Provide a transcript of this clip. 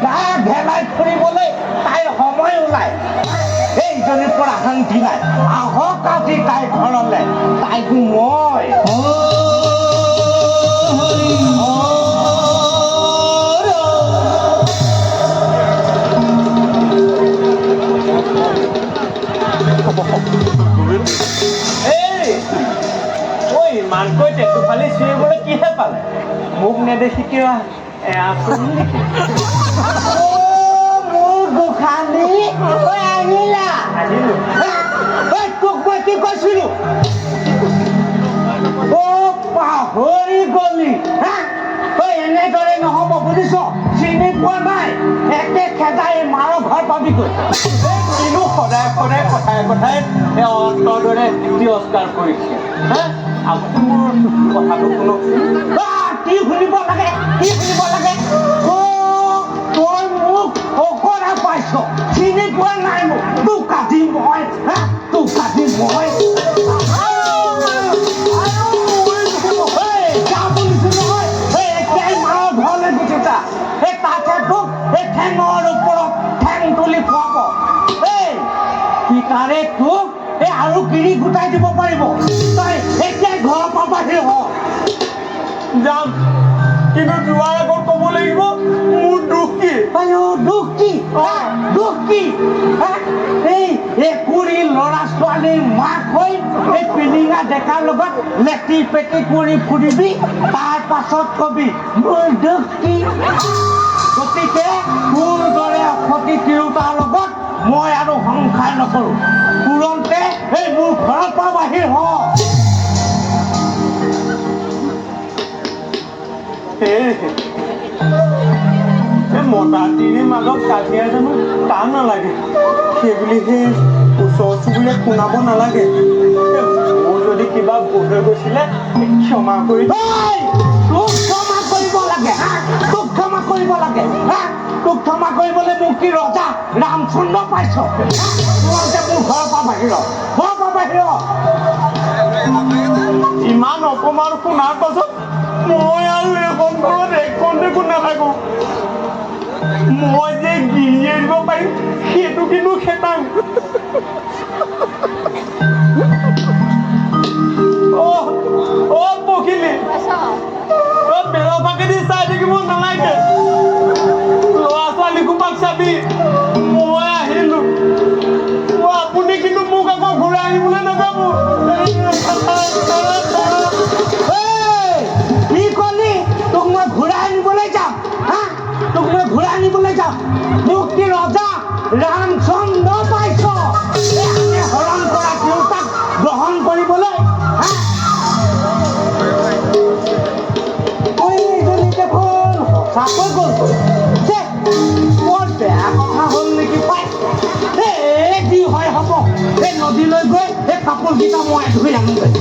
গা ঘেলাই ফুৰিবলৈ তাইৰ সময় ওলায়। এইজনীৰ পৰা শান্তি নাই। আহক আজি তাইৰ ঘৰলে, তাইকো মই হৰি হৰ। এই ঐ, ইমানকৈ টেটু ফালি চিঞৰিবলৈ কিহে পালে? মোক নেদেখি কিবা এয়া চোন নেকি? অ, মোৰ গোসানী, ঐ আহিলা? আহিলো। ঐ, তোক মই কি কৈছিলো? অ, পাহৰি গলি হা? ঐ, এনেদৰে নহ'ব, বুজিছ? চিনি পোৱা নাই? একে খেদাই মাৰ ঘৰ পাবিগৈ। এই কিনো সদায় সদায় কথাই কথাই এই অন্তৰ দৰে তিৰস্কাৰ কৰিছে হা? আপুনি মোৰ কথাটো শুনকচোন। আহ, কি শুনিব লাগে? কি শুনিব লাগে? অ, তই মোক অকৰা পাইছ? চিনি পোৱা নাই মোক? তোক আজি মই, হা, তোক আজি মই। এই, যা বুলিছো নহয়। এই, এতিয়াই মাৰ ঘৰলৈ গুচি যা। এই তাতে তোক এই ঠেঙৰ ওপৰত ঠেং তুলি খুৱাব। এই পিতাৰে তোক এই আৰু গিৰি গোটাই দিব পাৰিব। তই এতিয়াই ঘৰৰ পৰা বাহিৰ হ। যাম, কিন্তু যোৱাৰ আগত ক'ব লাগিব মোৰ দুখ কি। আয়ো, দুখ কি হা? দুখ কি হা? এই একুৰি ল'ৰা ছোৱালীৰ মাক হৈ এই পিলিঙা ডেকাৰ লগত লেটি পেটি কৰি ফুৰিবি, তাৰ পাছত কবি মোৰ দুখ কি? গতিকে তোৰ দৰে অসতী তিৰোতাৰ লগত মই আৰু সংসাৰ নকৰোঁ। তুৰন্তে এই মোৰ ঘৰৰ পৰা বাহিৰ হ। এই এই মতা তিৰিৰ মাজত কাজিয়া জানো টান নালাগে? সেইবুলি সেই ওচৰ চুবুৰীয়াক শুনাব নালাগে। এই মোৰ যদি কিবা ভুল হৈ গৈছিলে, ক্ষমা কৰি ঐ, তোক ক্ষমা কৰিব লাগে হা? তোক ক্ষমা কৰিব লাগে হা? তোক ক্ষমা কৰিবলৈ মোক কি ৰজা ৰামচন্দ্ৰ পাইছ? তোমালোকে মোৰ ঘৰৰ পৰা বাহিৰ হ। ঘৰৰ পৰা বাহিৰ হ। ইমান অপমান শুনাৰ পাছত মই আৰু এইখন ঘৰত এক খন্তেকো নাথাকো। মই যে গিৰিয়ে দিব পাৰিম, সেইটো কিন্তু খেতাং। অ অ পখিলি, অ, বেৰৰ ফাঁকেদি চাই থাকিব নালাগে। ল'ৰা ছোৱালীসোপাক চাবি, মই আহিলো। অ, আপুনি কিন্তু মোক আকৌ ঘূৰাই আনিবলৈ নাযাব। এই, কি কলি? তোক মই ঘূৰাই আনিবলৈ যাম হা? তোক মই ঘূৰাই আনিবলৈ যাম? মোক কি ৰজা ৰামচন্দ্ৰ পাইছ এই আনে হৰণ কৰা তিৰোতাক গ্ৰহণ কৰিবলৈ হা? ঐ, এইজনী দেখোন সঁচাকৈ গ'ল। দে, বৰ বেয়া কথা হ'ল নেকি পাই। এই যি হয় হ'ব, এই নদীলৈ গৈ এই কাপোৰকেইটা মই ধুই আনোগৈ।